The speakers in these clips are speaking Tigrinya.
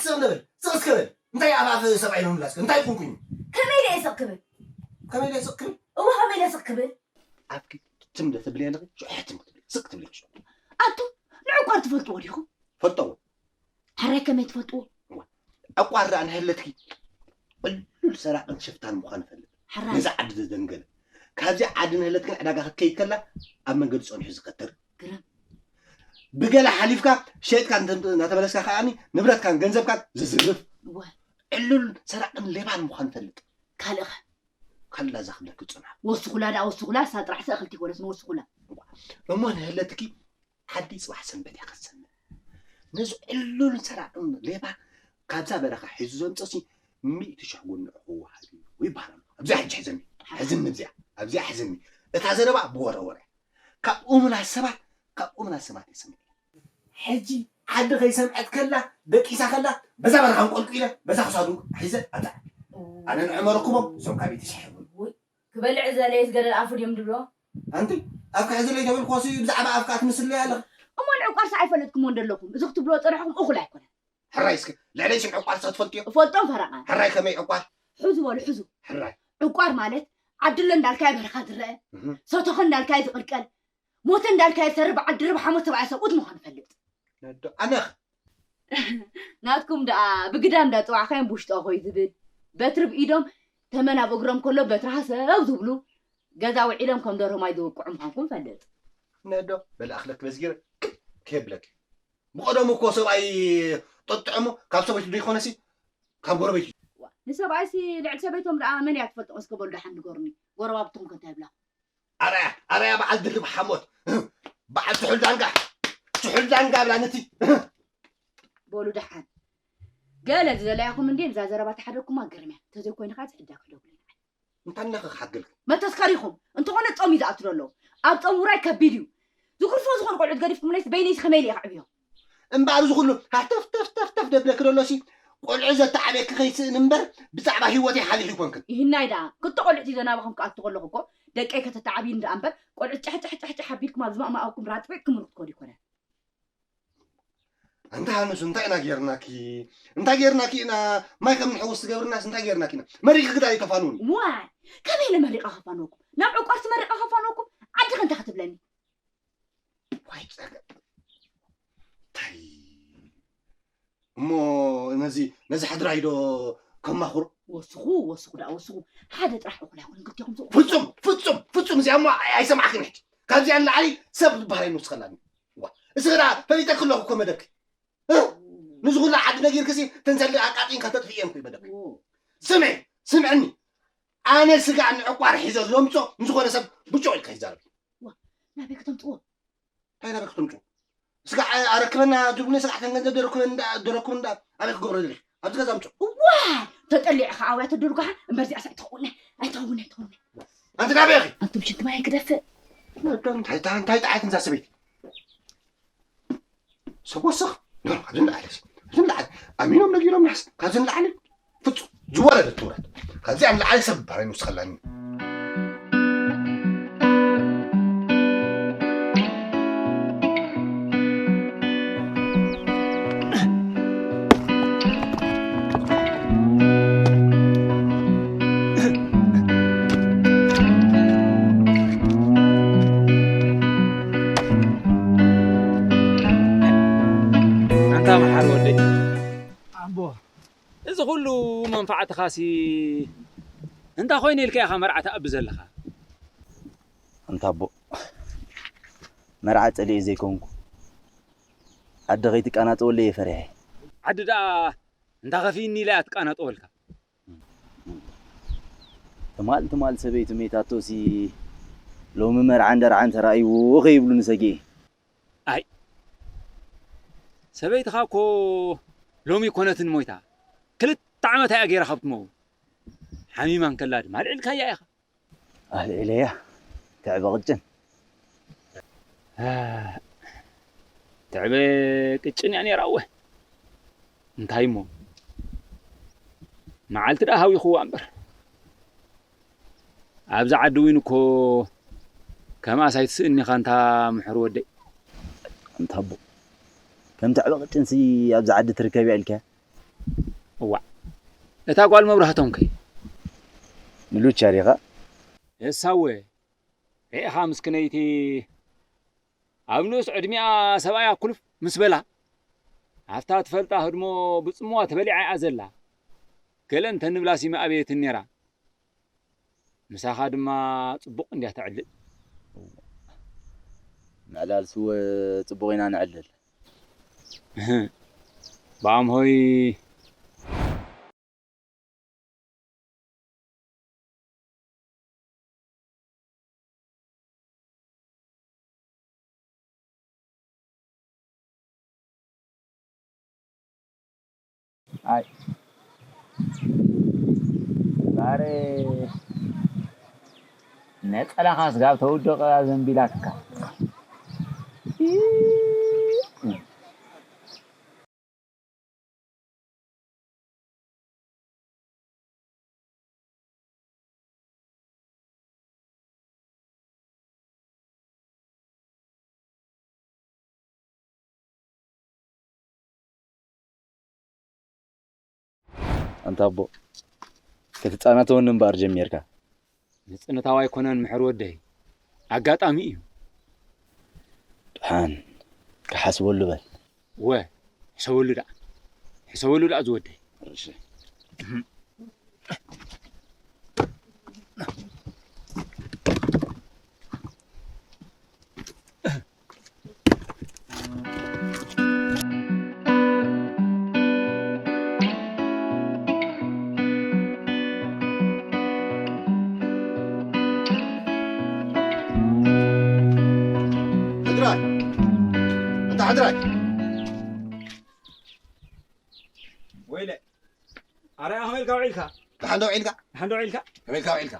ስቕ ንበል፣ ስቕ እስከ በል። እንታይ ኣብ ኣፍ ሰብኣይ ነው ምላስከ? እንታይ ኮንኩኝ? ከመይ ኢለ እየ ስቕ ክብል? ከመይ ኢለ ስቕ ክብል? እወ፣ ከመይ ኢለ ስቕ ክብል? ኣብኪ ትም ዶ ትብሊ ኣለኺ? ሽዑ ሕትም ክትብሊ፣ ስቕ ትብሊ ሽዑ። ኣቱም ንዕቋር ትፈልጥዎ ዲኹም? ፈልጠዎ። ሕራይ ከመይ ትፈልጥዎ? ዕቋር ደኣ እንሀለትኪ ዕሉል ሰራቕን ሽፍታን ምዃኑ እፈልጥ። ሕራይ። ነዚ ዓዲ ዘደንገለ። ካብዚ ዓዲ እንሀለትክን ዕዳጋ ክትከይድ ከላ ኣብ መንገዲ ጸኒሑ ዝኸተር። ግርም። ብገለ ሓሊፍካ ሸይጥካ እንተ-፣ እናተመለስካ ከኣኒ ንብረትካን ገንዘብካን ዝዝርፍ። እወ። ዕሉል ሰራቕን ሌባን ምዃኑ እፈልጥ። ካልእኸ? ካላ እዛ ክብለኪ ዝጸናሕኩ። ወስኹላ ደኣ ወስኹላ፣ እሳ ጥራሕ ሰእኽልቲ ይኮነትን ወስኹላ። እሞ ንህለትኪ ሓዲ ጽባሕ ሰንበት እያ ክትሰምዕ። ነዚ ዕሉል ሰራቕን ሌባ ካብዛ በረኻ ሒዙ ዘምጽኦሲ ሚእቲ ሽሕ ጎንዑ ክወሃብ እዩ ይበሃል ኣሎ። ኣብዚኣ ሕጂ ሕዘኒ። ሕዝኒ ኣብዚኣ። ኣብዚኣ ሕዝኒ። እታ ዘረባ ብወረ ወረ። ካብ እሙናት ሰባት፣ ካብ እሙናት ሰባት እየ ሰሚዐ። ሕጂ ዓዲ ከይሰምዐት ከላ፣ ደቂሳ ከላ፣ በዛ በረኻ እንቆልቁ ኢለ፣ በዛ ክሳዱ ሒዘ ኣጣ። ኣነ ንዕመ ረክቦም፣ እሶም ካበይ ተሳሒቦም? ውይ፣ ክበልዕ ዝደለየስ ገደል ኣፉ ድዮም ድብሎ? ኣንቲ፣ ኣፍካ ሕዝለይ ተበልኩዎሲ ብዛዕባ ኣፍካ ትምስለይ ኣለኻ። እሞ ንዕቋርሲ ኣይፈለጥኩሞን ደለኹም። እዚ ክትብልዎ ጸናሕኩም እኹል ኣይኮነን። ሕራይ እስከ፣ ልዕለይ ስም ዕቋር ሳ ትፈልጥዮ? እፈልጦም ፈረቓ። ሕራይ ከመይ ዕቋር? ሕዙ በሉ፣ ሕዙ። ሕራይ። ዕቋር ማለት ዓድሎ እንዳልካዮ በረኻ ዝረአ፣ እህ። ሰቶኸ እንዳልካዮ ዝቕልቀል፣ ሞተ እንዳልካዮ ዝሰርብ በዓል ድርብ ሓሞት ሰብኣይ ሰብኡት ምዃኑ ፈልጥ። ነዶ ኣነኽ። ናትኩም ደኣ ብግዳ እንዳጸዋዕካዮም ብውሽጢ ኾይ ዝብል፣ በትሪ ብኢዶም ተመን ኣብ እግሮም ከሎ በትሪ ሃሰው ዝብሉ፣ ገዛ ውዒሎም ከም ደርሆ ማይ ዝውቅዑ ምዃንኩም ፈልጥ። ነዶ በል ኣኽለክ በዝጊረ ክብ ከየብለክ። ብቐደሙ እኮ ሰብኣይ ጠጥዖሞ ካብ ሰበይቱ ዘይኮነሲ ካብ ጎረቤት እዩ። ዋ፣ ንሰብኣይሲ ልዕሊ ሰበይቶም ደኣ መን እያ ትፈልጦ? እስከ በሉ ደሓን ንገሩኒ። ጎረባብትኹም ከ እንታይ ይብላ? ኣርኣያ፣ ኣርኣያ በዓል ድርብ ሓሞት። በዓል ትሑል ዳንጋ፣ ትሑል ዳንጋ ብላ ነቲ። በሉ ደሓን። ገለ ዝደለያኹም እንዴ፣ እዛ ዘረባ ተሓደግኩማ ግርምያ። ተዘይኮይኑ ኸዓ ዝሕዳ ክሕደጉለይ ንዓይ። እንታይ እናኸ ክሓግልክ? መተስከሪኹም። እንተኾነ ጾም እዩ ዝኣቱ ዘሎ። ኣብ ጾም ውራይ ከቢድ እዩ። ዝጉርፎ ዝኾኑ ቆልዑት ገዲፍኩምለይስ በይነይስ ከመይ ኢለ እየ ከዕብዮም? እምበኣር እዚ ኩሉ ሃተፍ ተፍ ተፍ ተፍ ደብለኪ ደሎሲ ቆልዑ ዘተዓብየኪ ከይስእን እምበር ብዛዕባ ህይወተይ ሓሊፉ ኣይኮንክን። ይህናይ ደኣ ክልተ ቆልዑት ይዘናባኹም ክኣቱ ከለኹ እኮ ደቀይ ከተተዓብይኒ ደኣ እምበር ቆልዑት ጫሕ ጫሕ ጫሕ ጫሕ ኣቢልኩም ኣብ ዝማእማኣኩም ራጥቢዕኩም ርክትኮዱ ይኮነ። ኣንታ ሃኑስ እንታይ ኢና ጌርናኪ? እንታይ ጌርናኪ ኢና? ማይ ከም ንሕውስ ትገብርናስ እንታይ ጌርናኪ ኢና? መሪቂ ግዳ ኣይተፋንውኒ። ዋይ ከመይ ኢለ መሪቐ ከፋንወኩም? ናብ ዕቋርሲ መሪቐ ከፋንወኩም? ዓዲ ከ እንታይ ክትብለኒ? ዋይ ጸገም። እንታይ እሞ ነዚ ነዚ ሕድራይ ዶ ከማኽሮ? ወስኹ ወስኹ ደኣ ወስኹ። ሓደ ጥራሕ እኹል ኣይኮነን ክልቴኹም ስቕ። ፍጹም ፍጹም ፍጹም እዚኣ እሞ ኣይ- ኣይሰማዕክን ሕጂ። ካብዚኣ ንላዕሊ ሰብ ዝበሃል ኣይንውስኸላን እዩ። ዋ፣ እስኺ ደኣ ፈሊጠኪ ኣለኹ እኮ መደብኪ። እ? ንዚ ኩሉ ዓዲ ነጊርክሲ ተንሰሊ ኣቃጢንካ ተጥፍእየን ኩይ መደብኪ። ዎ። ስምዒ ስምዕኒ። ኣነ ስጋ ንዕቋር ሒዞ ዘምጾ ንዝኾነ ሰብ ብጮቕ ኢልካ ይዛረብ። ዋ፣ ናበይ ከተምጽዎ? እንታይ ናበይ ከተምጽዎ? ስጋ ኣረክበና ድጉነ ስጋ ከም ገንዘብ ደረክበን እንዳ ደረኩም እንዳ ኣበይ ክገብሮ ደሊክ? ኣብዚ ገዛ ኣምጽኦ። ዋ፣ ተጠሊዕኻ ኣውያ ተደርጓሓ እምበር እዚኣ ሳይ ትኸውን ኣይትኸውን ኣይትኸውን። ኣንቲ ናበይ ኢኺ? ኣንቱም ሽንቲ ማይ ክደፍእ። እንታይ እንታይ እንታይ ጣዓት እንዛ ሰበይቲ? ሰብ ወስኽ። ኖ፣ ኣብዚ ንላዕሊ፣ ኣብዚ ንላዕሊ። ኣሚኖም ነጊሮምናስ፣ ካብዚ ንላዕሊ ፍጹም ዝወረደት ትውረድ። ካብዚኣ ንላዕሊ ሰብ ባሕሪ ንውስኸላኒ። ኣንታ መሓር ወደይ። ኣቦ። እዚ ኩሉ መንፋዕትኻሲ እንታይ ኮይኑ ኢልካ ኢኻ መርዓ ትኣቢ ዘለኻ? ኣንታ ኣቦ፣ መርዓ ጸሊኤ ዘይኮንኩ፣ ዓዲ ከይትቃናጠወለይ እየ ፈሪሐ። ዓዲ ደኣ እንታ ከፊእኒ ኢላ እያ ትቃናጠወልካ። ትማል ትማል ሰበይቱ መይታቶሲ ሎሚ መርዓን ደርዓን ተራእይዎ ከይብሉኒ ሰጊኤ። ኣይ፣ ሰበይትኻ እኮ ሎሚ ኣይኮነትን ሞይታ። ክልተ ዓመት እያ ገይራ ካብ ትመው። ሓሚማ እንከላ ድማ ኣልዒልካያ ኢኻ። ኣልዒለያ፣ ትዕበ ቅጭን። አ፣ ትዕበ ቅጭን እያ ነይራ እወ። እንታይ እሞ፣ መዓልቲ ደኣ ሃዊኽዋ እምበር። ኣብዚ ዓዲ እውን እኮ ከምኣስ ኣይትስእን ኢኻ፣ እንታ ምሑር ወደይ። ኣንታ ኣቦ፣ ከም ትዕበ ቅጭንሲ ኣብዚ ዓዲ ትርከብ እያ ኢልካ? እዋእ፣ እታ ጓል መብራህቶም ከ? ንሉቻ ዲኻ? እሳወ፣ ርኢኻ ምስክነይቲ ኣብ ንኡስ ዕድሚኣ ሰብኣያ ኩልፍ ምስ በላ፣ ኣብታ ትፈልጣ ህድሞ ብጽምዋ ተበሊዓ እያ ዘላ። ገለ እንተንብላስ ይምኣበየትን ነይራ። ምሳኻ ድማ ጽቡቕ እንድያ ተዕልል። ምዕላል ስወ ጽቡቕ ኢና ነዕልል። እህ፣ ብኣምሆይ ኣይ ዛሬ ነጸላኻ ስጋብ ተውድቕ ዘንቢላትካ። ኣንታ ኣቦ፣ ክትጻናተወኒ እምበኣር ጀሚርካ። ምጽንታው ኣይኮነን ምሕር ወደይ፣ ኣጋጣሚ እዩ። ደሓን ክሓስበሉ በል። ወ፣ ሕሰበሉ ደኣ፣ ሕሰበሉ ደኣ ዝወደይ። እሺ። ሕድራይ፣ እንታ ሕድራይ። ወይለ፣ ኣረ ከመይ ኢልካ ውዒልካ? ደሓን ዶ ውዒልካ? ደሓን ዶ ውዒልካ? ከመይ ኢልካ ውዒልካ?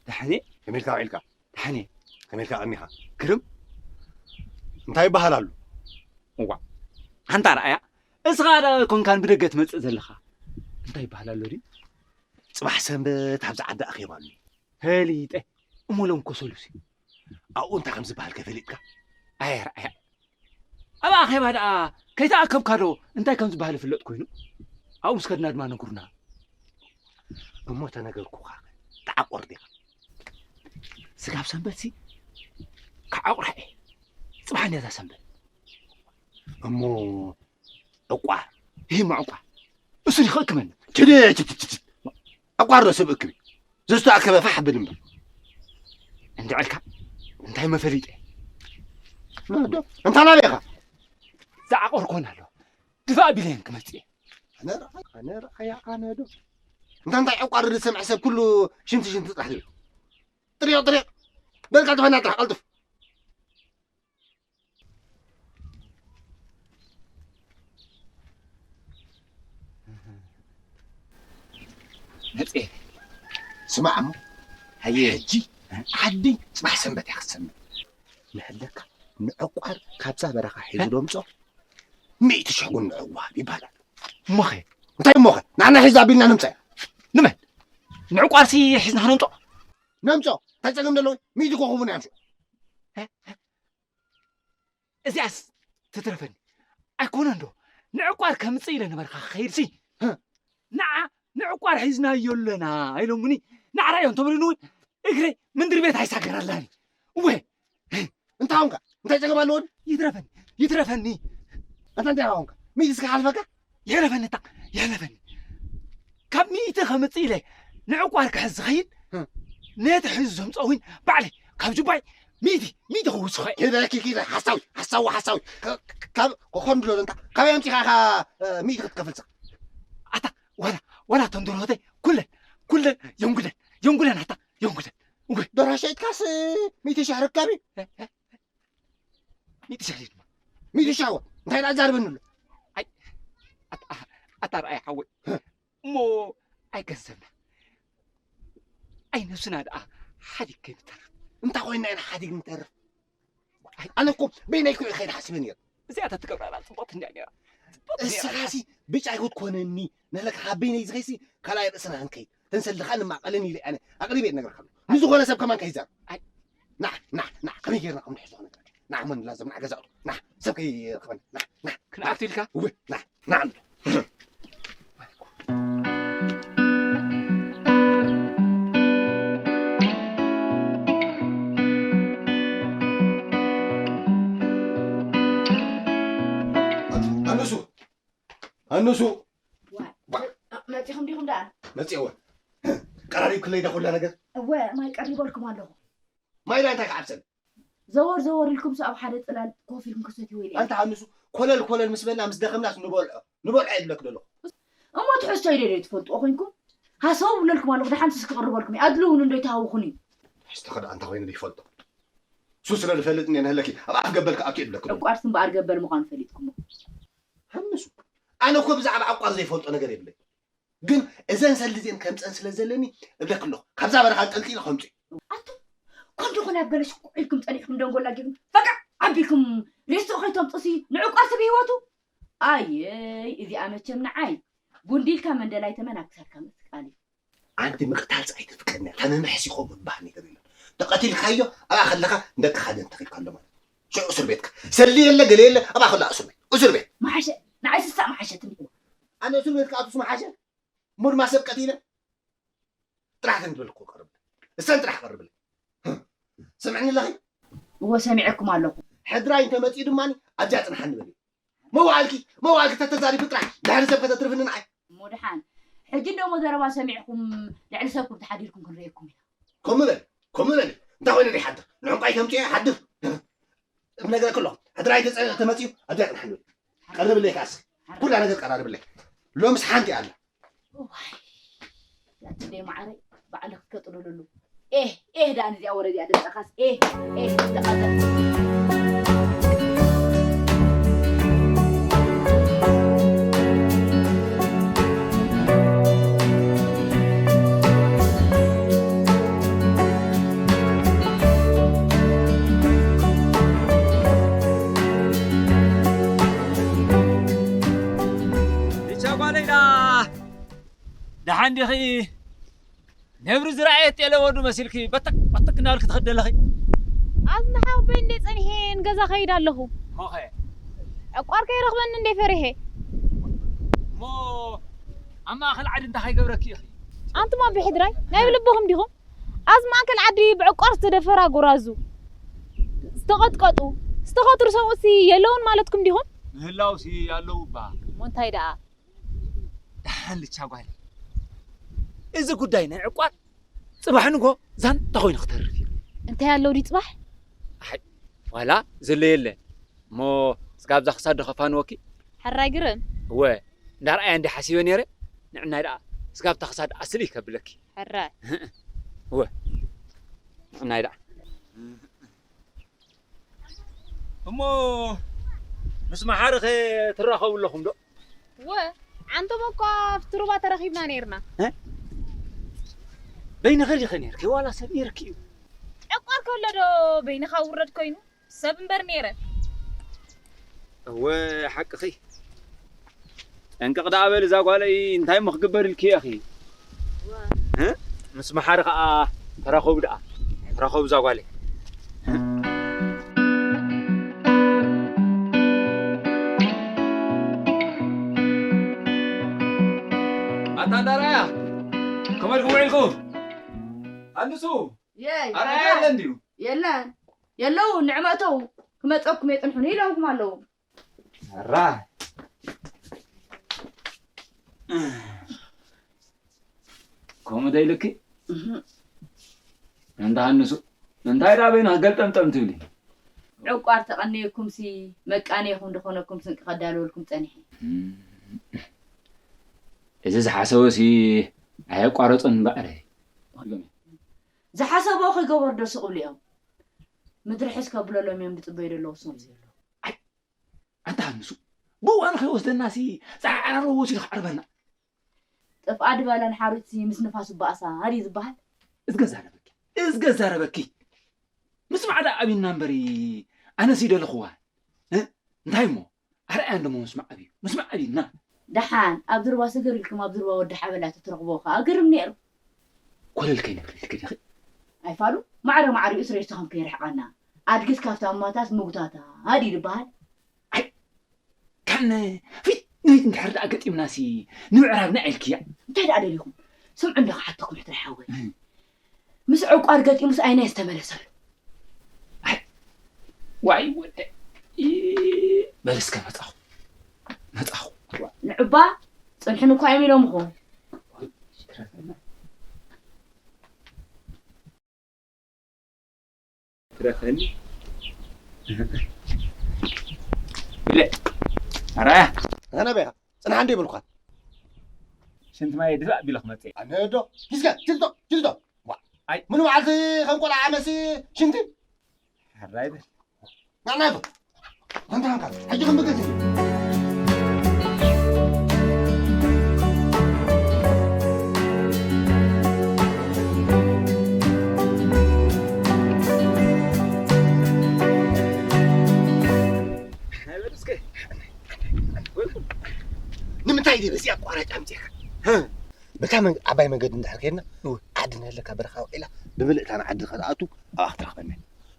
ደሓን እየ። ከመይ ኢልካ ውዒልካ? ደሓን እየ። ከመይ ኢልካ ቀኒኻ? ግርም። እንታይ ይበሃል ኣሎ? እዋ፣ ኣንታ ረኣያ፣ እስኻ ደኣ ኮንካን ብደገ ትመጽእ ዘለኻ። እንታይ ይበሃል ኣሎ ድዩ? ጽባሕ ሰንበት ኣብዚ ዓዲ ኣኼባ ኣሎ። ፈሊጠ። እሞ ሎም ኮሰሉሲ? ኣብኡ እንታይ ከም ዝበሃል ከ ፈሊጥካ? ኣየ ረኣያ። ኣብ ኣኼባ ደኣ ከይተኣከብካ ዶ እንታይ ከም ዝበሃል ይፍለጥ ኮይኑ? ኣብኡ ምስ ከድና ድማ ነግሩና። እሞ ተነገርኩኻ፣ ተዓቆር ዲኻ? ስጋብ ሰንበትሲ ክዓቑራ እየ። ጽባሕ እንድያ እዛ ሰንበት። እሞ ዕቋር፣ ይህ ዕቋር እሱ ዲኸ እክበኒ? ችድ፣ ችድ፣ ችድ፣ ችድ። ዕቋር ዶ ሰብ እክብ እዩ? ዘዝተኣከበ ፋሕ ብል እምበር። እንድዕልካ እንታይ መፈሊጠ? ዶ፣ እንታ ናበይ ኢኻ? ዝዓቆር ኮን ኣሎ። ድፋእ ቢለየን ክመጽእ እየ። ኣነ ረኣያ፣ ኣነ ረኣያ፣ ኣነ ዶ። እንታ እንታይ ዕቋር ዝሰምዕ ሰብ ኩሉ ሽንቲ ሽንቲ ጥራሕ ዝብል። ጥሪቕ፣ ጥሪቕ። በል ቀልጥፈና ጥራሕ፣ ቀልጥፍ። መጽኤ። ስማዕ እሞ፣ ሃየ። ሕጂ ዓዲ ጽባሕ ሰንበት እያ ክትሰምዕ። ንሕለካ ንዕቋር ካብዛ በረኻ ሒዙ እ? ዶ ምጾ፣ ሚእቲ ሽሕ ጉኒ ንዕዋር ይበሃል ኣሎ። እሞኸ? እንታይ እሞኸ? ንዓና ሒዝ ኣቢልና ንምጻእ። ንመን? ንዕቋርሲ ሒዝና ነምጾ? ነምጾ። እንታይ ጸገም ዘለዎ? ሚእቲ ኮ ክቡና እዮም ሽዑ። እ? እዚኣስ ትትረፈኒ። ኣይኮነን ዶ? ንዕቋር ከምጽእ ኢለ ነበርካ ክኸይድሲ። ህ። ንዓ ንዕቋር ሒዝናዮ ኣለና ኢሎምኒ። ንዓራ እዮም ተብሉኒ እውን እግረይ ምንድር ቤት ኣይሳገራላኒ። እወ። እንታይ ኾንካ? እንታይ ጸገም ኣለዎ? ይትረፈኒ፣ ይትረፈኒ። ኣታ እንታይ ኾንካ? ሚእቲ እስከ ሓልፈካ? የሕለፈኒ እታ፣ የሕለፈኒ። ካብ ሚእቲ ከምጽእ ኢለ ንዕቋር ክሕዝ ዝኸይድ፣ ህ። ነቲ ሕዚ ዘምጽኦ እውን ባዕለይ ካብ ጁባይ ሚእቲ፣ ሚእቲ ክውስኾ እየ። ኪደ፣ ኪ-፣ ኪደ፣ ሓሳዊ፣ ሓሳዊ፣ ሓሳዊ። ከ-፣ ከ-፣ ካብ፣ ኮኾን ድሎ እንታ፣ ካበይ ኣምጺኻ ኢኻ፣ እ፣ ሚእቲ ክትከፍል ጸ-? ኣታ፣ ዋላ፣ ዋላ እተን ደርሆተይ ኩለን፣ ኩለን የንጉለን፣ የንጉለን፣ ኣታ፣ የንጉለን። እወ። ደርሆ ሸይጥካስ ሚእቲ ሽሕ ርካብ እዩ። እ፣ እ፣ ሚእቲ ሽሕ እዩ ድማ። ሚእቲ ሽሕ እወ። እንታይ ደኣ ዛርበኒ ኣሎ? ኣይ፣ ኣታ፣ ኣታ ረኣይ ሓወይ። እ። እሞ ኣይ ገንዘብና፣ ኣይ ነብስና ደኣ ሓዲግ ከይንተርፍ። እንታይ ኮይንና ኢና ሓዲግ ንተርፍ? ኣይ፣ ኣነ እኮ በይነይ እኮ እየ ክኸይድ ሓሲበ ነይረ። እዚኣ ተትገብራ ደኣ ጽቡቕቲ እንድያ ነይራ። ጽቡቕቲ ነይራ። እስኻሲ ብጫ ኣይኮንኩ ኮነኒ፣ ነለካ ካብ በይነይ ዝኸይሲ ካልኣይ ርእስና ክንከይድ። ተንሰልኻ ንማቐለን ኢለ ኣነ ኣቕሪበ እየ ዝነግረካ። ንዝኾነ ሰብ ከማን ከይዛረብ። ኣይ። ና፣ ና፣ ና፣ ከመይ ጌርና ከም ንሕዞ ክነግረካ። ና፣ መን ላዘም፣ ና፣ ገዛእቱ። ና፣ ሰብ ከይረኽበና። ና፣ ና፣ ና። ክንኣቱ ኢልካ? እወ፣ ና፣ ና። ኣንሱ፣ ኣንሱ። መፂኹም ዲኹም ደኣ? መፂእወ። ቀራሪብክለይ ዳ ኩላ ነገር? እወ፣ ማይ ቀሪበልኩም ኣለኹ። ማይ ዳ እንታይ ክዓብሰል? ዘወር ዘወር ኢልኩም ኣብ ሓደ ፅላል ኮፍ ኢልኩም ክሰትይዎ ኢለ። ኣንታ ኣንሱ፣ ኮለል ኮለል ምስ በልና ምስ ደኸምናስ ንበልዖ ንበልዖ እየ ዝብለኪ ዘለኹ። እሞ ትሕዝቶ ኢደልዮ ትፈልጥዎ ኮይንኩም ሃሰው እብለልኩም ኣለኹ። ደሓን ስስ ክቕርበልኩም እዩ። ኣድልውኒ እንዶ ይተሃውኹኒ። ትሕዝቶ ከ ደኣ እንታይ ኮይኑ ዘይፈልጦ? ሱስ ስለ ዝፈልጥ እኒአ ንህለኪ ኣብኣ ክገበል ክኣቱ እየ ዝብለኪ ዘለኹ። ዕቋርስ እምበኣር ገበል ምዃኑ ፈሊጥኩሞ። ኣንሱ፣ ኣነ እኮ ብዛዕባ ዕቋር ዘይፈልጦ ነገር የብለይ። ግን እዘን ሰልዲ እዚአን ከምፀን ስለ ዘለኒ እብለኪ ኣለኹ። ካብዛ በረኻ ኣንጠልጢለ ከምፁ። ኣቱም ኮንዶ ኮን ኣብ ገለ ሽኩዕ ኢልኩም ፀኒሕኩም ደንጎላ ጌርኩም ፈቃዕ ኣቢልኩም ሬስቶ ከይተምፅሲ ንዕቋር ሰብ ህይወቱ ኣየይ እዚኣ መቸም ንዓይ ጉንዲ ኢልካ መንደላይ ተመን ኣብ ክሳድካ ምትቃል እዩ። ኣንቲ ምቕታል ፀይ ትፍቀድኒ እያ። ተመምሕስ ይኸውን ባህል ነገር የለን። ተቐቲልካዮ ኣብኣ ከለኻ ንደቅኻ ደን ተኺልካ ኣሎ ማለት እዩ። ሽዑ እስር ቤትካ ሰሊ የለ ገለ የለ ኣብኣ ከላ እስር ቤት እስር ቤት። መሓሸ ንዓይ ስሳዕ መሓሸትኒ። ኣነ እስር ቤት ክኣቱስ መሓሸ ሙድ ማሰብ ቀቲለ ጥራሕ ተንትበልኩ ቀርብ እሰን ጥራሕ ቀርብለ ስምዕኒ ኣለኺ። እወ ሰሚዐኩም ኣለኹ። ሕድራይ እንተመፂኡ ድማ ኣብዚኣ ፅንሓኒ በሊ። መዋዕልኪ መዋዕልኪ ተተዛሪቢ ጥራሕ ድሕሪ ሰብ ከተትርፍኒ ንዓይ። እሞ ደሓን ሕጂ እንደሞ ዘረባ ሰሚዕኩም ልዕሊ ሰብኩም ተሓዲርኩም ክንርእየኩም ኢና። ከምኡ በሊ ከምኡ በሊ እንታይ ኮይኑ ደይሓድር ንዕንቋይ ከምፅኦ ይሓድር እብነግረኪ ኣለኹ ሕድራይ ተፀ- ተመፅኡ ኣብዚኣ ፅንሓኒ በሊ ቀርብለይ ከዓስ ኩላ ነገር ቀራርብለይ ሎምስ ሓንቲ ኣላ እዋይ ያትንደይ ማዕረይ ባዕልኺ ከጥልልሉ ኤህ ኤህ ደኣ ነዚኣ ወረ እዚኣ ደምፀኻስ ኤህ ኤህ ደቓፀ ቻ ጓለይ ደኣ ደሓን ዲኺ? ነብሪ ዝረኣየ ጤለ ወዱ መሲልኪ በተክ በተክ እናበልኪ ትኸዲ ኣለኺ። ኣዝመሓ ኣቦይ እንዴ ጸኒሐ ንገዛ ከይድ ኣለኹ። ሞኸ ዕቋር ከይረኽበኒ እንዴ ፈሪሐ። እሞ ኣብ ማእኸል ዓዲ እንታይ ከይገብረኪ ኢኺ? ኣንቱም ኣቦይ ሕድራይ ናይ ብልብኹም ዲኹም? ኣብዚ ማእከል ዓዲ ብዕቋር ዝተደፈራ ጎራዙ፣ ዝተቐጥቀጡ፣ ዝተኸትሩ ሰብኡትሲ የለውን ማለትኩም ዲኹም? ምህላውሲ ኣለዉ እባ። እሞ እንታይ ደኣ? ደሓን ልቻ ጓል፣ እዚ ጉዳይ ናይ ዕቋር ጽባሕ ንጎ ዛንታ ኮይኑ ክተርፍ እዩ። እንታይ ኣለዉ ድዩ ጽባሕ? ኣይ ዋላ ዘሎ የለ እሞ ስጋብ እዛ ክሳድ ዶ ከፋንወኪ? ሕራይ ግርም። እወ እንዳ ረኣያ እንዲ ሓሲበ ነይረ። ንዕናይ ደኣ ስጋብ እታ ክሳድ ኣስሊ ከብለኪ። ሕራይ። እወ ንዕናይ ደኣ እሞ ምስ መሓሪ ኸ ትራኸቡ ኣለኹም ዶ? እወ ዓንቶም እኳ ኣብቲ ሩባ ተረኺብና ነይርና። በይንኺ ዲኺ ነይርኪ ዋላ ሰብ ነይርኪ እዩ? ዕቋር ከሎ ዶ በይንኻ ውረድ ኮይኑ ሰብ እምበር ነይረ። እወ ሓቅኺ። ጠንቀቕ ደኣ በል እዛ ጓለይ እንታይ እሞ ክግበር ኢልኪ ኢኺ? እ? ምስ መሓሪ ኸኣ ተራኸቡ ደኣ ተራኸቡ እዛ ጓለይ። ኣታ እንዳርኣያ ከመልኩም ውዒልኩም? ኣንሱ የይ ኣርኣያ የለን ድዩ? የለን የለው ንዕመተው ክመፀኩም የፅንሑኒ ኢለውኩም ኣለዉ። ሰራ ከምኡ ዶ ኢልኪ? እንዳ ሃንሱ እንታይ ደኣ በይንኺ ገልጠምጠም ትብሊ? ዕቋር ተቐንየኩምሲ መቃንየኹም ድኾነኩም ስንቂ ከዳልወልኩም ጸኒሐ። እዚ ዝሓሰቦሲ ኣየቋረጾን እምበኣር። ዝሓሰቦ ከይገበሩ ዶ ስቕ ኢሉ እዮም? ምድሪ ሕስ ከብለሎም እዮም ዝጽበዩ ዘለዉ እሶም ዘለዉ። ኣንታ ሃንሱ ብእዋኑ ከይወስደናሲ ጸዓዕራሮ ወሲዱ ክዓርበና። ጥፍኣ ድበለን ሓሩጭሲ ምስ ንፋስ ይበኣሳ ድዩ ዝበሃል? እዝገ ዛረበኪ እዝገ ዛረበኪ ምስማዕ ደኣ ኣብዩና እምበሪ ኣነስ ይደለኽዋ እ እንታይ እሞ ኣርኣያ እንዶ ምስማዕ ኣብዩ ምስማዕ ኣብዩና። ደሓን ኣብ ዝርባ ስግር ኢልኩም ኣብ ዝርባ ወዲ ሓበላ ተትረኽብዎ ከኣ ግርም ነይሩ። ኮለል ከይንብል ኢልኪ ዲኺ? ኣይፋሉ ማዕረ ማዕሪኡ ስሬሽትኹም ከይርሕቐና ኣድግስ ካብታ እማታስ ምጉታታ ድዩ ዝበሃል? ካነ ፊት ንፊት እንድሕር ደኣ ገጢምናሲ ንምዕራብና ኢልክያ። እንታይ ደኣ ደሊኹም? ስምዑ እንዶ ክሓተኩም ሕትረ ሓወይ። ምስ ዕቋር ገጢሙስ ኣይናይ ዝተመለሰሉ። ዋይ ወደ በል እስከ መጻኹ። እባ ጽንሕን እኳ እዮም ኢሎም እኮ። ትረፈኒ። ኢለ ኣራያ ኣነ በይኻ ጽንሓ እንደ ይብልኳት። ሽንቲ ማይ ድፋእ ቢለ ክመጽእ። ኣነ ዶ ኪስካ ኪልቶ ኪልቶ። ዋ፣ ኣይ። ምን በዓልቲ ከም ቆልዓ መሲ ሽንቲ? ሕራይ በል። ናዕና ዶ ኣንታ ሓንካ ሕጂ ክንብገት። ንምንታይ ድየ በዚ ኣቋራጭ ኣምፅኻ? በታ መን- ዓባይ መንገዲ እንድሕር ከድና፣ እወ። ዓዲ ነለካ በረኻ ውዒላ፣ ብምልእታ ንዓዲ ከትኣቱ ኣብኣ ክትረኽበና።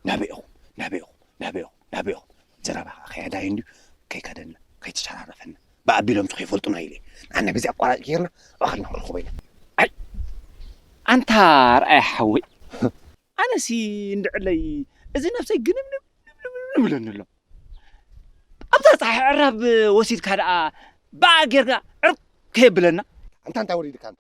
ናበይ ኢኹም? ናበይ ኢኹም? ናበይ ኢኹም? ናበይ ኢኹም? ዘረባ ኣካያዳ እዩ እንድዩ፣ ከይከደና፣ ከይተሸራረፈና። ብኣቢሎም ከይፈልጡና ኢለ። ንዓና በዚ ኣቋራጭ ጌርና፣ ኣብኣ ከድና ክንረኽቦ ኢና። ኣይ፣ ኣንታ ርኣያ ሓወይ። ኣነሲ እንድዕለይ፣ እዚ ነብሰይ ግንብንብ ንብለኒ ኣሎ። ኣብታ ጸሓይ ዕራብ ወሲድካ ደኣ ብኣ ጌርካ ዕርብ ከየብለና። ኣንታ እንታይ ወሪድካ ኣንታ?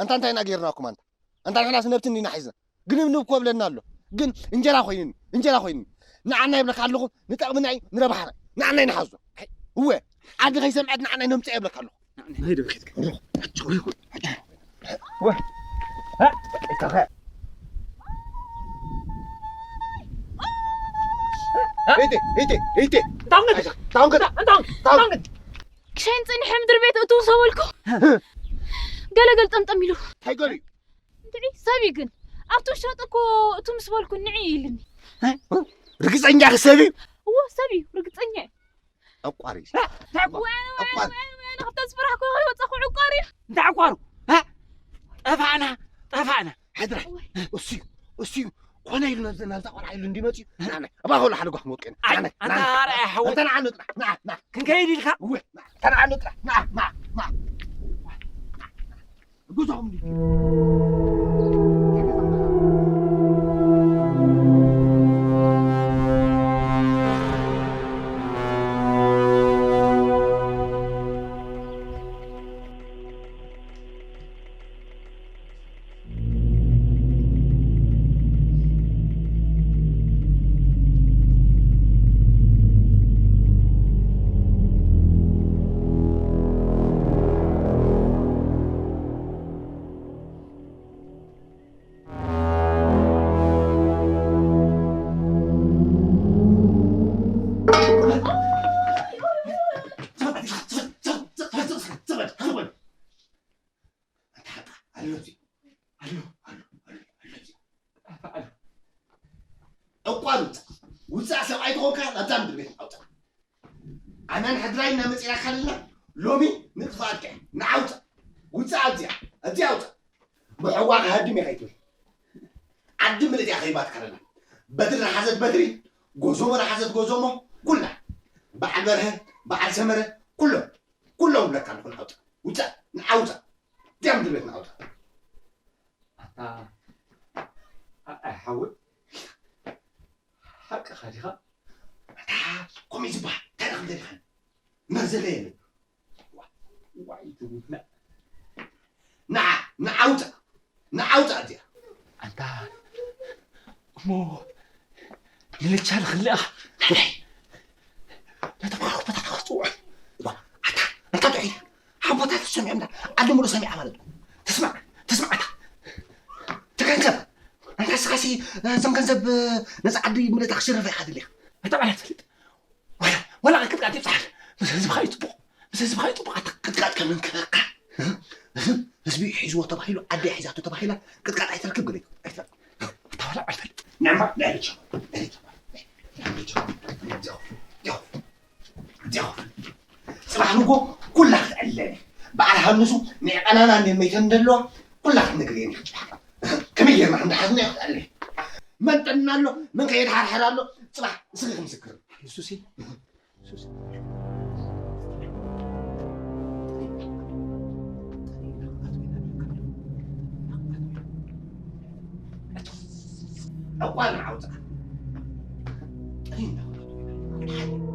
ኣንታ እንታይ ኢና ጌርናኩም ኣንታ? ኣንታ ንሕናስ ነብቲ እንዲና ሒዝና። ግንብንብ እኮ ብለና ኣሎ። ግን እንጀራ ኮይኑኒ፣ እንጀራ ኮይኑኒ። ንዓና ይብለካ ኣለኹ፣ ንጠቕምና እዩ፣ ንረብሓና እዩ። ንዓና እዩ ንሓዞ። እወ፣ ዓዲ ከይሰምዐት ንዓና ነምፅኣ ይብለካ ኣለኹ። ክሻይን ጸኒሐ ምድሪ ቤት እትው ሰበልኩ። ገለ ገልጠምጠም ኢሉ። እንታይ ገሉ? እንድዒ ሰብ እዩ ግን። ኣብቲ ውሻጠ እኮ እቱ ምስ በልኩ ንዒ ኢልኒ። ርግጸኛ ክሰብ እዩ? እዎ ሰብ እዩ፣ ርግጸኛ እዩ። ኣቋሪ። ወያነ፣ ወያነ፣ ኣቋሪ። ወያነ፣ ወያነ፣ ካብታ ዝፈራሕኩ ከይወጻኹ ዕቋሪ። እንታይ ዕቋሩ? እ? ጠፋእና፣ ጠፋእና። ሓድራይ፣ እሱ እዩ፣ እሱ እዩ። ኮነ ኢሉ ነዚ ናብዛ ቆልዓ ኢሉ እንዲመጽእ እዩ። ንዓና፣ ኣባኻ ወላ ሓደ ጓሕ መወቀኒ። ኣይ፣ ንዓና፣ ኣንታ ንዓና። ኣርኣያ ሓወይ። ኣንታ ንዓኑ ጥራሕ፣ ንዓ፣ ንዓ። ክንከይድ ኢልካ? እወ፣ ንዓ፣ ኣንታ ንዓኑ ጥራሕ፣ ንዓ፣ ንዓ፣ ንዓ። ጉዞም ኣቋርጽ። ውጻእ ሰብኣይ ተኾንካ ናብዛ ምድሪ ቤት ኣውጻእ። ኣነን ሕድራይ እናመጺና ካልና ሎሚ ንጥፋኣካ ኢና። ንዓውጻእ። ውጻእ ኣብዚኣ። ኣብዚኣ ኣውጻእ። ብሕዋ ክሃድም እየ ከይትብል። ዓዲ ምልእቲ እያ ከይባት ካልና። በትሪ ረሓዘት በትሪ፣ ጎዞሞ ረሓዘት ጎዞሞ፣ ኩላ። በዓል በርሀ፣ በዓል ሰመረ፣ ኩሎም። ኩሎም ብለካ ኣለኹ ንዓውጻእ። ውጻእ። ንዓውጻእ። እዚኣ ምድሪ ቤት ንዓውጻእ። ኣታ ኣይ ሓወይ፣ ሓቅኻ ዲኻ? ኣታ ከምኡ እዩ ዝበሃል። እንታይ ደኣ ክንደሊኻኒ? መርዘለ የለን። ዋ-፣ ዋይ ትውና። ንዓ፣ ንዓውጻ፣ ንዓውጻ እዚኣ። ኣንታ እሞ ንልቻ ልኽልኣ። ነቶም ሓቦታታ ክጽውዑ። ዋ፣ ኣታ፣ ኣንታ ጥዑይ። ሓቦታት ሰሚዖም ዳ ዓዲ ሙሉእ ሰሚዓ ማለት እዩ። ትስማዕ፣ ትስማዕ ኣታ። ትገንዘብ። ኣንታ ስኻሲ፣ እዞም ገንዘብ ነዛ ዓዲ ምልእታ ክሽርፍ ኢኻ ደሊኻ። ኣታ ማለት ትፈልጥ። ወላ፣ ወላ ቅጥቃጥ ይብጽሓል። ምስ ህዝብኻ እዩ ጽቡቕ። ምስ ህዝብኻ እዩ ጽቡቕ። ኣታ ቅጥቃጥ ከም እንክበካ። ህዝቢ ሒዝዎ ተባሂሉ፣ ዓዲ ሒዛቶ ተባሂላ፣ ቅጥቃጥ ኣይትረክብ ገለ ኣይትረክብ። ኣታ ወላ ኣይፈልጥ። ንዕማ፣ ንዕልቻ፣ ንዕልቻ፣ ንዕልቻ፣ ንዕልቻ። ጽባሕ ንጎ ኩላ ክትዕለል። በዓል ሃንሱ ንዕቐናና እንደ መይተን እንደለዋ ኩላ ክትነግር እየ ጽባሕ። ከመይ ጌርና ከም ዝሓዝና ክትዕለል። መን ጠንና ኣሎ፣ መን ከየድሓርሕር ኣሎ፣ ጽባሕ ንስኺ ኢኺ ምስክር። ሃንሱሲ፣ ሃንሱሲ። ዕቋር ንዓውፃ። ጥሪና።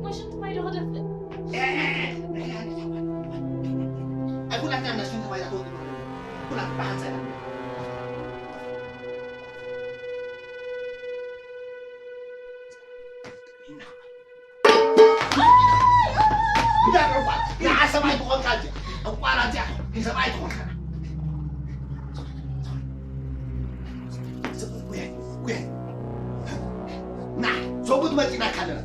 ማሽን ማይ ዶ ክደፍእ? ኩላት ብሓንሳእ ኢና። ግዳ ዕቋር፣ ንዓ ሰብኣይ ትኾንካ እዚኣ። ዕቋር እዚኣ ንሰብኣይ ትኾንካ። ጉየ፣ ጉየ። ንዓ፣ ሰብኡት መጺናካ ኣለና።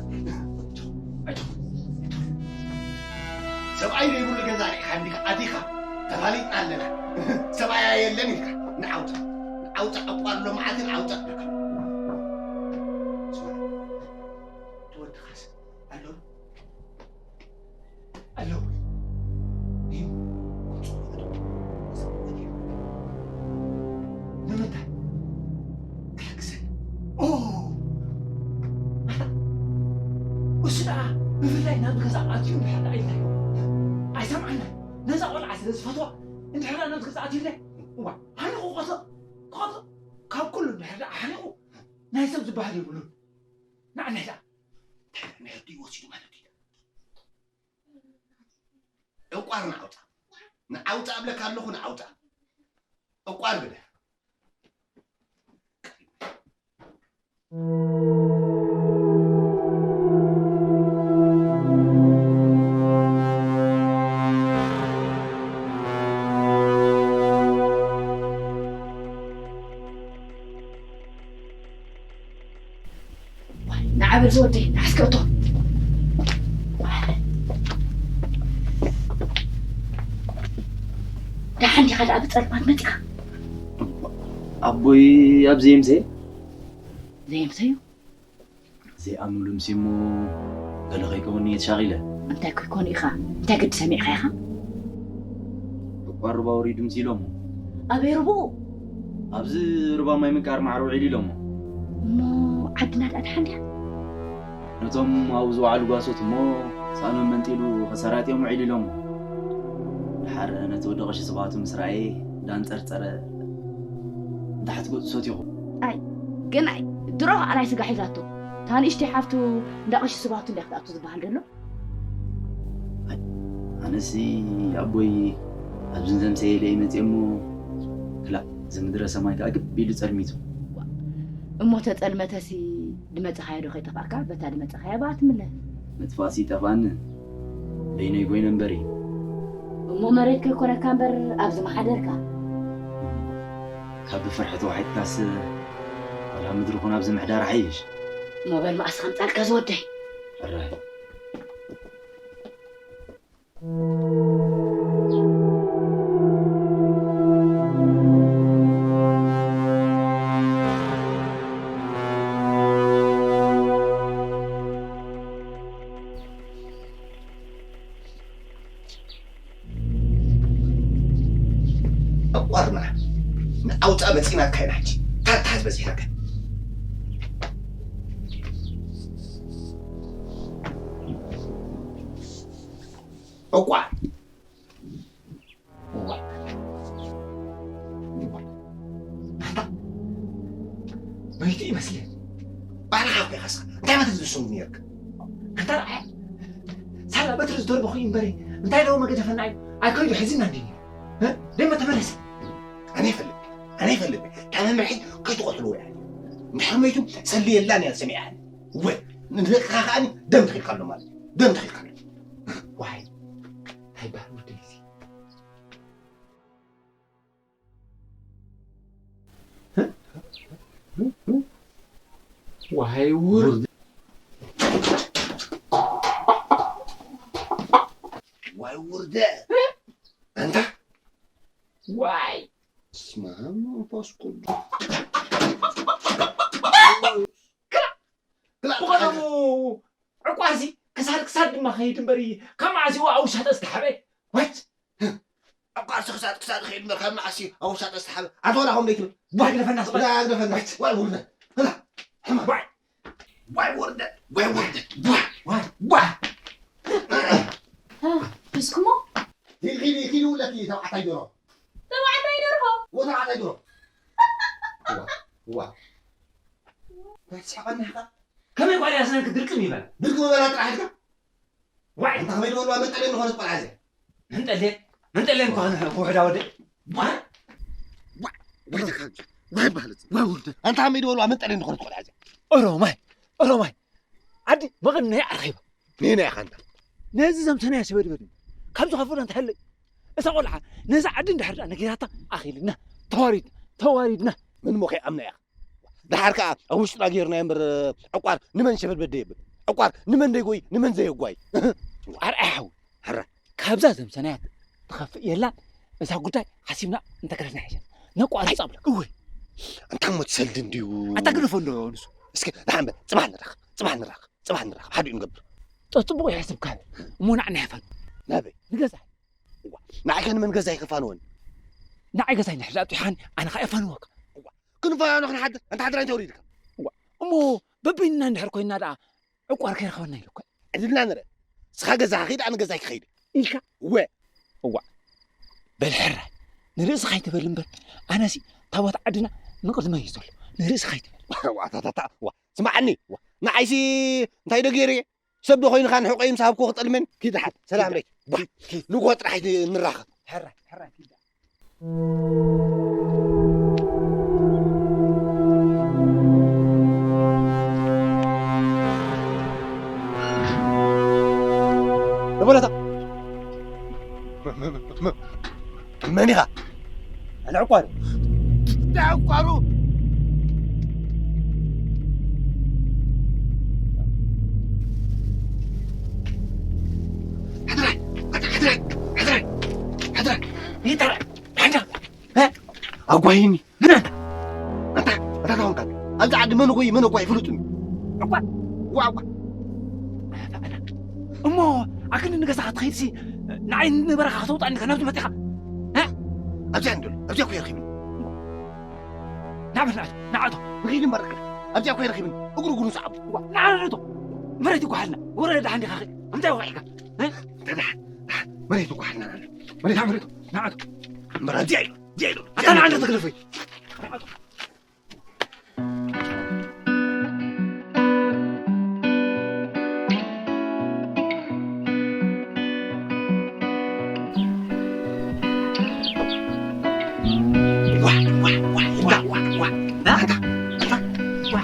ሰብኣይ ዘይብሉ ገዛ ርኢኻ እንዲኻ ኣቲኻ፣ ተፋሊጥና ኣለና። ሰብኣያ የለን ኢልካ። ንዓውታ፣ ንዓውታ ዕቋር ሎማዓትን ዓውታ። ትወድኻስ ኣሎ? ኣለዉ። እዩ። ንምንታይ? ክሕግዘኒ። ኦ! ኣታ፣ እሱ ደኣ ብፍላይ ናብ ገዛ ኣትዩ እንድሕር ደኣ ኢልናዮ። ኣይሰምዓናን። ነዛ ቆልዓ ስለ ዝፈትዋ፣ እንድሕር ደኣ ናብ ገዛ ኣትዩ ኢልናዮ። እዋ፣ ሓኒቑ ቆቶ፣ ቆቶ፣ ካብ ኩሉ እንድሕር ደኣ ሓኒቑ፣ ናይ ሰብ ዝበሃል የብሉን። ንዓናይ ደኣ። እንታይ ደኣ ናይ ወዲ ወሲዱ ማለት እዩ? ዕቋር ንዓውጣ። ንዓውጣ እብለካ ኣለኹ፣ ንዓውጣ። ዕቋር ግደ። ንዓ በል ዝወደይ፣ ንዓ እስከ እቶ። ደሓን ዲኻ ደኣ ብጸልማት መጺኻ? ኣቦይ ኣብ ዘየምሰየ? ዘየምሰዩ? ዘይኣምኑሉ ምሲ እሞ ገለ ከይከውን እየ ተሻቒለ። እንታይ ከይኮኑ ኢኻ? እንታይ ግዲ ሰሚዕካ ኢኻ? ዕቋር ሩባ ወሪዱ ምሲ ኢሎሞ። ኣበይ ሩባኡ? ኣብዚ ሩባ ማይ ምንቃር ማዕረ ውዒሉ ኢሎሞ። እሞ ዓድና ደኣ ደሓን ድያ? ነቶም ኣብኡ ዝወዓሉ ጓሶት እሞ ሳእኖም መንጢሉ ከሰራጥዮም ውዒሉ ኢሎሞ። ደሓር ነቲ ወዲ ቀሺ ስብሃቱ ምስ ረኣየ እንዳንጸርጸረ ንታሕቲ ገጹ ሰቲኹ። ኣይ፣ ግን ኣይ፣ ድሮ ኸኣ ናይ ስጋ ሒዛቶ። እታ ንእሽተይ ሓፍቱ እንዳ ቀሺ ስብሃቱ እንድያ ክትኣቱ ዝበሃል ዘሎ። ኣይ፣ ኣነሲ ኣቦይ ኣብዚ ዘምሰየ ኢለ ይመጽእ እሞ፣ ክላእ፣ እዚ ምድረ ሰማይ ከኣ ግብ ኢሉ ጸልሚቱ። እሞ ተጸልመተሲ ድመጽኻዮ ዶ ከይጠፍኣካ? በታ ድመጽኻያ ብኣ ትምለስ። ምጥፋእሲ ይጠፍኣኒ፣ በይነይ ኮይነ እምበሪ። እሞ መሬት ከይኮነካ እምበር ኣብዚ ምሓደርካ። ካብ ብፍርሒ ተዋሒጥካስ፣ ዋላ ምድሪ ኹን ኣብዚ ምሕዳር ሓይሽ። እሞ በል መኣስ ከምጻልካ ዝወደይ። ሕራይ። ዕቋርና ንኣውፃእ መፂናካ ኢና ሕጂ። ታርታዝ በዚሕናካ። ዕቋር። እዋ። እዋ። ኣታ መይቱ ይመስል። ባዕልኻ እኮ ኢኻ እስኻ። እንታይ በትሪ ዝስሙ ነይርካ? ኣታ ረኣያ። ሳላ በትሪ ዝደርበኹ እዩ እምበሪ። እንታይ ደው መገደፈና እዩ? ኣይከይዱ ሕዝና እንዲ ነይሩ። እ? ደመ ተመለሰ። ኣነ ይፈልግ። ኣነ ይፈልግ። እታ መምርሒ ከይትቐትልዎ እያ። እንድሕር መይቱ ሰልየላን እያ ሰሚዐ። ወይ ንደቅኻ ከኣኒ ደም ትኺልካ ኣሎ ማለት እዩ። ደም ትኺልካ ኣሎ። ዋይ። እንታይ ይበሃል ወደይ እዚ? ዋይ ውር-፣ ዋይ ውርደት። እንታ ዋይ። በስመ ኣብ መንፈስ ቅዱስ። ክላ-፣ ክላ-፣ ብቐደሙ ዕቋርሲ ክሳድ ክሳድ ድማ ኸይድ እምበሪ፣ ካብ መዓስ እዩ ኣብ ውሻጠ ዝተሓበ? ወት! ዕቋርሲ ክሳድ ክሳድ ኸይድ እምበር፣ ካብ መዓስ እዩ ኣብ ውሻጠ ዝተሓበ? ኣቶ ናሆም ደይትብል። ዋይ ግደፈና፣ ስቕ በል። ግደፈና። ወት! ዋይ ውርደት። ክላ-፣ ሕማም። ዋይ! ዋይ ውርደት፣ ዋይ ውርደት። ዋይ! ዋይ! ዋይ! እ፣ እስኩሞ? ኪዲ፣ ኪዲ፣ ኪዲ ውለኪ ተባዕታይ ደርሆ። ተባዕታይ ደርሆ? ወ ተባዕታይ ደርሆ። ዋ፣ ዋ። እንታይ ትስሕቐኒ ኢኻ? ከመይ ጓል እያ ስነን ክትድርቅም ይበል? ድርቂ ምበላ ጥራሕ ኢልካ? ዋይ! ኣንታ ከመይ ዝበልዋ መንጠልየን ዝኾነት ቆልዓ እዚኣ? መንጠልየን? መንጠልየን እኳ ክውሕዳ ወደይ። ዋይ! ዋይ ተካልኪ፣ ዋይ በሃልት፣ ዋይ ውርደት። ኣንታ ከመይ ዝበልዋ መንጠሪ ንኾነት ቆልዓ እዚኣ። ኦሮማይ፣ ኦሮማይ። ዓዲ መቐነይ ኣርኺባ። ነይና ኢኻ ኣንታ። ነዚ ዘምሰናያ ሸበድበድ። ካብ ዝኸፍሎ እንተሃለይ። እዛ ቆልዓ ነዛ ዓዲ እንድሕር ደኣ ነጊራታ ኣኺልና። ተዋሪድና፣ ተዋሪድና። ምን ሞኸ ኣምና ኢኻ። ደሓር ከኣ ኣብ ውሽጥና ጌርና እምበር ዕቋር ንመን ሸበድበድ የብል። ዕቋር ንመን ደይጎይ፣ ንመን ዘየጓይ። ኣርኣያ ሓው። ሕረ። ካብዛ ዘምሰናያ ትኸፍእ የላን። እዛ ጉዳይ ሓሲብና እንተገረፍና ይሕሸ። ነቋርጽ ኣብለካ። እወ። ኣንታ እሞ ትሰልዲ እንድዩ። ኣታ ግደፎ እንዶ ንሱ። እስኪ ደሓን በል። ጽባሕ ንራኸብ። ጽባሕ ንራኸብ። ጽባሕ ንራኸብ። ሓዲኡ ንገብር። ጸጽቡቕ ይሕስብ ካል። እሞ ንዓና ይሕፈን። ናበይ? ንገዛ። እዋ። ንዓይ ከ ንመን ገዛ ይኸፋንወኒ? ንዓይ ገዛይ ንድሕር ኣጥቢሓኒ ኣነ ኸኣ የፋንወካ። እዋ። ክንፋኖ ክንሓድር፣ ኣንታ ሓድራይ እንተ ወሪድካ። እዋ። እሞ በበይንና እንድሕር ኮይንና ደኣ ዕቋር ከይረኸበና ኢሉ እኮ። ዕድልና ንርእ። ንስኻ ገዛኻ ኺድ፣ ኣነ ገዛይ ክኸይድ። ኢልካ? እወ። እዋ። በል ሕራይ። ንርእስኻ ኣይትበል እምበር፣ ኣነሲ ታቦት ዓድና ንቕድመይ እዩ ዘሎ። ንርእስኻ ኣይትበል። እዋ፣ ታታታ፣ እዋ። ስማዓኒ፣ እዋ። ንዓይሲ እንታይ ዶ ገይረ? ሰብ ዶ ኮይንኻ ንሕቆይ ምስ ሃብኩ ክጠልመን? ኪድ ደሓን። ሰላም በይ። ባ። ኪድ፣ ኪድ። ንግሆ ጥራሕ ንራኸብ። ሕራይ፣ ሕራይ፣ ኪድ። ንበለታ። መ-፣ መ-፣ መ-፣ መን ኢኻ? ኣነ ዕቋር። እንታይ ዕቋሩ? ሕድራይ፣ ሕድራይ፣ ሕድራይ፣ ሕድራይ። ይጠራ፣ ሕድራ። እ? ኣጓይኒ። ምን ኣንታ? ኣንታ፣ ኣንታ ታሆንካ። ኣብዚ ዓዲ መን እኮ እዩ፣ መን እኮ ኣይፍልጡን። ዕቋር። ዋ፣ ዋ። ኣታ፣ ኣታ። እሞ፣ ኣክል ንገዛኻ ትኸይድሲ፣ ንዓይ ንበረኻ ከተውጣኒ ከ ናብዚ መጢኻ? እ? ኣብዚኣ እንዶ፣ ኣብዚኣ እኮ ይረኺብኒ። ናበል፣ ናበል፣ ናዓቶ። ንኺድ እምበር፣ ኣብዚኣ እኮ ይረኺብኒ። እግሩ እግሩ ንሰዓቡ። ዋ፣ ናዓረዶ። መሬት ይጓሓልና። ወረ ደሓን ዲኻ ኸ? እንታይ ወቂዕካ? እ? ደሓን፣ ደሓን። መሬት ይጓሓልና። መሬት፣ መሬት። ናዓቶ። እምበር ኣብዚኣ እዩ፣ ኣብዚኣ እዩ። ኣታ ንዓንደ ተግልፈይ። ዋ፣ ዋ፣ ዋ፣ ዋ፣ ዋ፣ ዋ። ኣንታ፣ ኣንታ፣ ዋ።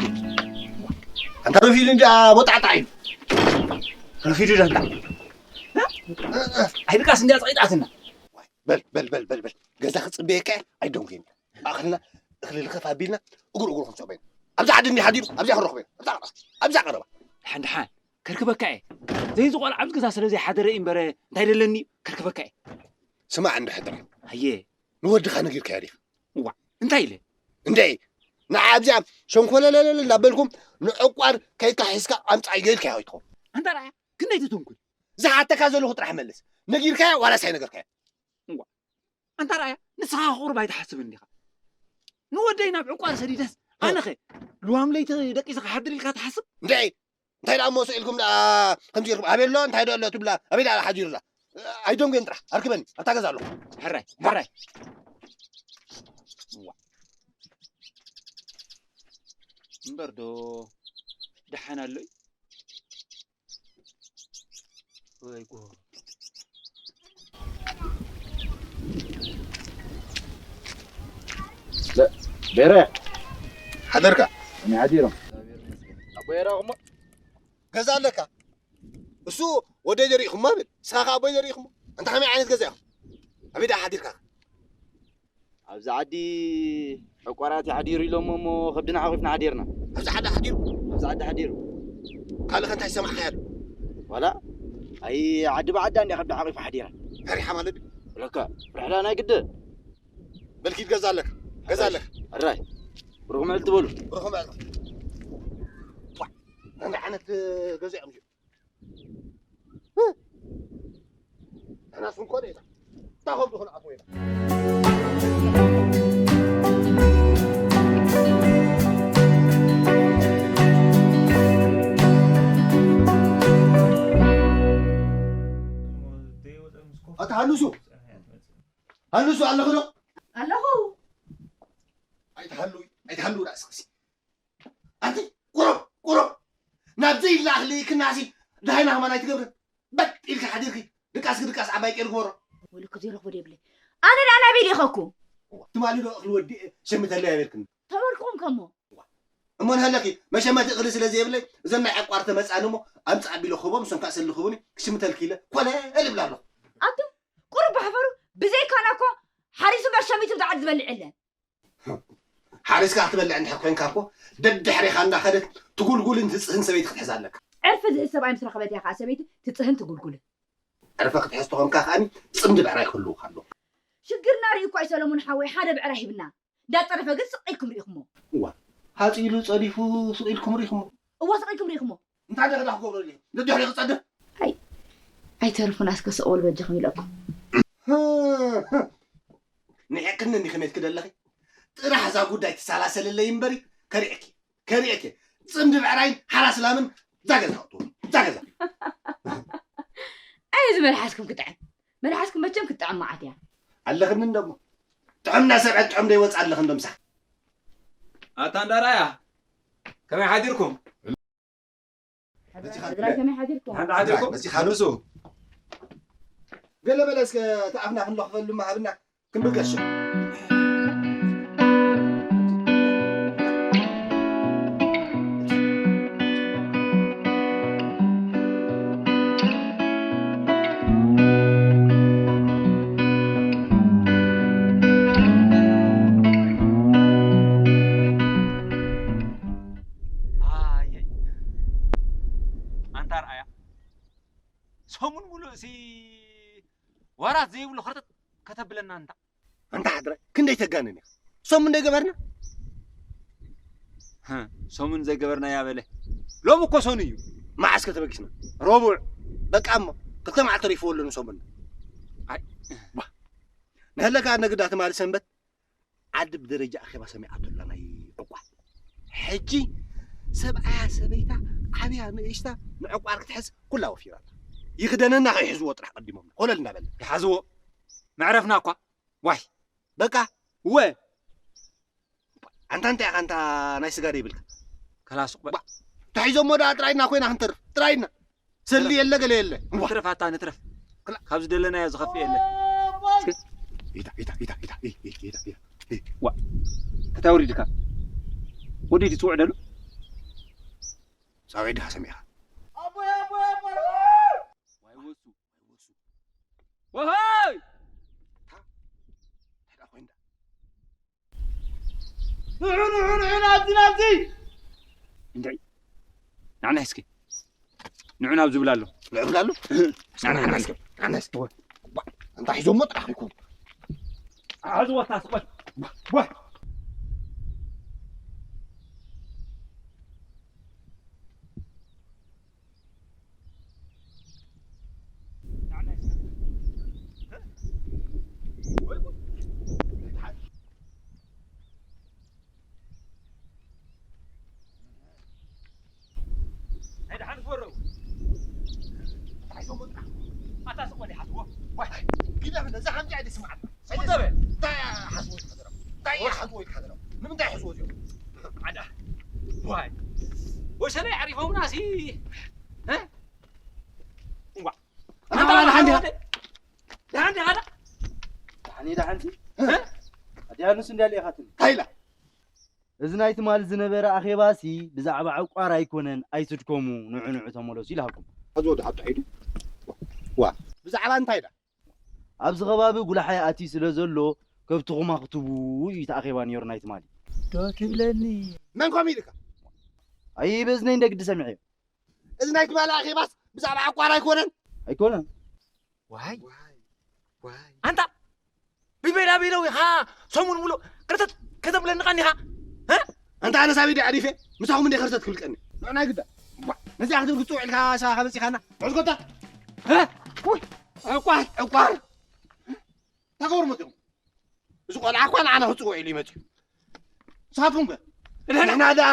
ኣንታ ረፊዱ እንዳ ቦጣዕጣዕ እዩ። ረፊዱ ዶ ኣንታ? ኣይ፣ ድቃስ እንዳ ጸቂጣትና። በል፣ በል፣ በል፣ በል፣ በል። ገዛ ክጽበየካ እየ፣ ኣይደንጉየን። ማእኸልና እኽሊ ልኸፍ ኣቢልና እግሩ እግሩ ክንስዕቦ ኢና። ኣብዛ ዓዲ እንዲ ሓዲሩ ኣብዚኣ ክንረኽቦ ኢና። ኣብዛ ቀረባ፣ ኣብዛ ቀረባ። ደሓን ደሓን ከርክበካ እየ። ዘይዚ ቆልዓ ኣብዚ ገዛ ስለ ዘይሓደረ እዩ እምበረ እንታይ ደለኒ ከርክበካ እየ። ስማዕ እንዶ ሕድራ። ኣየ። ንወድኻ ነጊርካዮ ዲኻ? እዋ፣ እንታይ ኢለ? እንደ ንዓ ኣብዚኣ ሸንኮለለለለ እናበልኩም ንዕቋር ከይካ ሒዝካ ኣምጻ ኢልካዮ ኣይትኸውን። ኣንታ ረኣያ ክንደይ ትትንኩል። ዝሓተካ ዘለኹ ጥራሕ መልስ። ነጊርካዮ ዋላስ ኣይነገርካዮ? እዋ፣ ኣንታ ረኣያ ንስኻ ቁሩብ ኣይትሓስብን ዲኻ? ንወደይ ናብ ዕቋር ሰዲደስ ኣነኸ ልዋም ለይቲ ደቂሰ ክሓድር ኢልካ ትሓስብ? እንደ እንታይ ደኣ እሞ ስኢልኩም ደኣ ከምዚ ኢልኩም ኣበይ ኣሎ እንታይ ዶ ኣሎ ትብላ ኣበይ ደኣ ሓዲሩላ? ኣይደንጉየን ጥራሕ ኣርክበኒ ኣብታ ገዛ ኣለኹ። ሕራይ ሕራይ። እዋ። እምበር ዶ ደሓን ኣሎ እዩ? ወይ ጉድ። ለ-፣ ቤረ። ሓደርካ? ከመይ ሓዲሮም? ኣቦይ ራኹሞ? ገዛ ኣለካ? እሱ ወደይ ደሪኹሞ ብል። ንስኻ ከኣ ኣቦይ ደሪኹሞ። ኣንታ ከመይ ዓይነት ገዛ ኢኹም? ኣበይ ደኣ ሓዲርካ? ኣብዚ ዓዲ ዕቋራት ይሓዲሩ ኢሎሞ እሞ ከብድና ሓቂፍና ሓዲርና። ኣብዚ ዓዲ ሓዲሩ? ኣብዚ ዓዲ ሓዲሩ። ካልእ ከ እንታይ ሰማዕካዮ ኣሎ? ዋላ ኣይ ዓዲ ብዓዳ እንድያ ከብዳ ሓቂፋ ሓዲራ። ፈሪሓ ማለት ድዩ? ለካ ፍርሕዳ ናይ ግድን። በል ኪድ ገዛ ኣለካ። ገዛ ኣለካ። ሕራይ። ብሩኽ ምዕልቲ በሉ። ብሩኽ ምዕልቲ። ቷ፣ እንታይ ዓይነት ገዛ እዮም እዚኦም? ንሕና ስንኮ ዶ ኢና? እንታይ ከም ዝኾነ ኣትዎ ኢና? ኣታ ሃንሱ፣ ሃንሱ ኣለኺ ዶ? ኣለኹ። ኣይትሃልዊ፣ ኣይትሃልዊ ራእስኽሲ። ኣቲ ቁሩብ፣ ቁሩብ ናብ ዘይላእኽ ልእክናሲ ደሃይና ከማን ኣይትገብርን። በጥ ኢልኪ ሓዲርኪ ድቃስኪ ድቃስ ዓባይ ቀይሩ ግበሮ። ወልኩ ዘይረኽቦ ደይብለይ። ኣነ ደኣ ናበይ ልኢኸኩም? ትማሊ ዶ እኽሊ ወዲእ ሸምተለይ ኣይበልክን? ተበልኩም ከሞ። እሞ ንሃለኪ መሸመቲ እኽሊ ስለ ዘይብለይ እዘን ናይ ዕቋር ተመጻኒ እሞ ኣምጻእ ኣቢለ ክህቦም እሶም ካእ ሰሊ ክህቡኒ ክሽምተልኪ ኢለ ኮለል እብላ ኣለኹ። ኣቱም ቁሩብ ብሕፈሩ። ብዘይካና እኮ ሓሪሱ እምበር ሸሚቱ ብዓል ዝበልዕ የለን። ሓሪስካ ክትበልዕ እንድሕር ኮይንካ እኮ ደድሕሬኻ እንዳኸደት ትጉልጉልን ትጽህን ሰበይቲ ክትሕዝ ኣለካ። ዕርፊ ዝህብ ሰብኣይ ምስ ረኸበት እያ ከኣ ሰበይቲ ትጽህን ትጉልጉልን። ዕርፊ ክትሕዝ ተኾንካ ከኣ ጽምዲ ብዕራይ ክህልውካ ኣለዎ። ሽግርና ርእዩ እኳ እዩ ሰለሙን ሓወይ ሓደ ብዕራይ ሂብና። እንዳጸረፈ ግን ስቕ ኢልኩም ርኢኹሞ። እዋ ሃጺ ኢሉ ጸዲፉ ስቕ ኢልኩም ርኢኹሞ። እዋ ስቕ ኢልኩም ርኢኹሞ። እንታይ ደኣ ክዳ ክገብሮ ድዩ? ደድሕሪ ክጸድፍ። ኣይ ኣይተርፉና እስከ ስቕ በሉ በጃኹም ኢለኩም። ንዒቕክኒ እንዲኺ መይትኪ ደለኺ። ጥራሕ እዛ ጉዳይ ትሰላሰልለይ እምበሪ ከሪዕኪ ከሪዕኪ ጽምዲ ብዕራይን ሓራስ ላምን እዛ ገዛ ክእትዉ እዛ ገዛ። ኣይ እዚ መልሓስኩም ክጥዕም መልሓስኩም መቸም ክትጥዕም መዓት እያ። ኣለኽኒ እንደሞ ጥዑምና ሰብዐ ጥዑም ደይወፅ ኣለኽ እንዶ ምሳኽ። ኣታ እንዳራያ ከመይ ሓዲርኩም? መዚኻ ትግራይ ከመይ ሓዲርኩም? ሓንቲ ሓዲርኩም? መዚኻ ንሱ ገለ በለ እስከ እቲ ኣፍና ክንለኽፈሉ ማሃብና ክንብገሾ። ኣየ ኣንታ ርኣያ ሰሙን ሙሉእ ሲ ዋራት ዘይብሉ ክርጥጥ ከተብለና እንታ ኣንታ ሓድራይ ክንደይ ተጋንን ኢኻ ሰሙን ዘይገበርና ሰሙን ዘይገበርናያ በለ ሎሚ እኮ ሰኑ እዩ መዓስ ከተበጊስና ረቡዕ በቃ እሞ ክልተ መዓልቲ ተሪፍዎ ኣሎ ንሰሙን ኣይ ንሀለካ ነግዳ ትማሊ ሰንበት ዓዲ ብደረጃ ኣኼባ ሰሚዓቶ ኣላ ናይ ዕቋር። ሕጂ ሰብኣያ ሰበይታ ዓብያ ንእሽታ ንዕቋር ክትሕዝ ኩላ ወፊራታ። ይኽደነና ከይሕዝዎ ጥራሕ ቀዲሞምና ኮለል እናበልና። ይሓዝዎ መዕረፍና እኳ ዋይ በቃ እወ ኣንታ እንታይ ኢኻ ኣንታ ናይ ስጋ ዶ ይብልካ ከላስ ተሒዞሞ ደኣ ጥራይና ኮይና ክንተርፍ ጥራይና ሰሊ የለ ገለ የለ። ንትረፍ ኣታ ንትረፍ። ካብ ዝደለናዮ ዝኸፍእ የለ። ዋ እንታይ ወሪድካ? ወዲድ ትውዕደሉ? ጻውዒ ድኻ ሰሚዕኻ? ወሃይ! ንዑ ንዑ ንዑ ናብዚ ናብዚ እንታይ ንዓና እስኪ ንዑ ናብ ዝብል ኣሎ ንዑ ዝብል ኣሎ ንዓና እስኪ ንዓና እስኪ እንታይ ሒዞሞ ጥራሕ ይኮን ኣዝወታ ስቆይ ዋ እንታይ ሓዝዎ ኢልካ ዘለዉ ንምንታይ ሕዝዎ እዚኦም ዓዳ ዋይ ወሸለይ ዓሪፎምና ሲ ኣንታ ደሓን ዲኻ ደሓን ዲኻ ደሓን እየ ደሓን ሲ ኣዲያ ንሱ እንዲያ ልኢኻትኒ እንታይ ኢላ እዚ ናይ ትማሊ ዝነበረ ኣኼባሲ ብዛዕባ ዕቋር ኣይኮነን ኣይትድከሙ ንዑ ንዑ ተመለሱ ኢልሃኩም ሕዝዎ ደሓን ተሒዱ ዋ ብዛዕባ እንታይ ኢላ ኣብዚ ከባቢ ጉላሓይ ኣትዩ ስለ ዘሎ ከብትኹም ኣኽትቡ እዩ እቲ ኣኼባ ነይሩ ናይ ትማሊ። ዶ ትብለኒ? መን ከምኡ ኢልካ? ኣይ በእዝነይ እንደ ግዲ ሰሚዐዮ። እዚ ናይ ትማሊ ኣኼባስ ብዛዕባ ዕቋር ኣይኮነን? ኣይኮነን። ዋይ ኣንታ ቢበላ ቢለው ኢኻ ሰሙን ሙሉእ ቅርተት ከተብለኒ ቐኒኻ። ኣንታ ኣነስ ኣበይ ድየ ዓሪፈ ምሳኹም እንደ ከርተት ክብል ቀኒ ንዕና ግዳ ነዚኣ ክትብል ክትፅውዕ ኢልካ ሳኻ መፂኻና ዕዝጎታ ዕቋር ዕቋር ታኸብሩ መፂኹም እዚ ቆልዓ እኳ ንዓና ክፅውዕ ኢሉ ይመፅዩ ንስኻትኩም ከ ንሕና ደኣ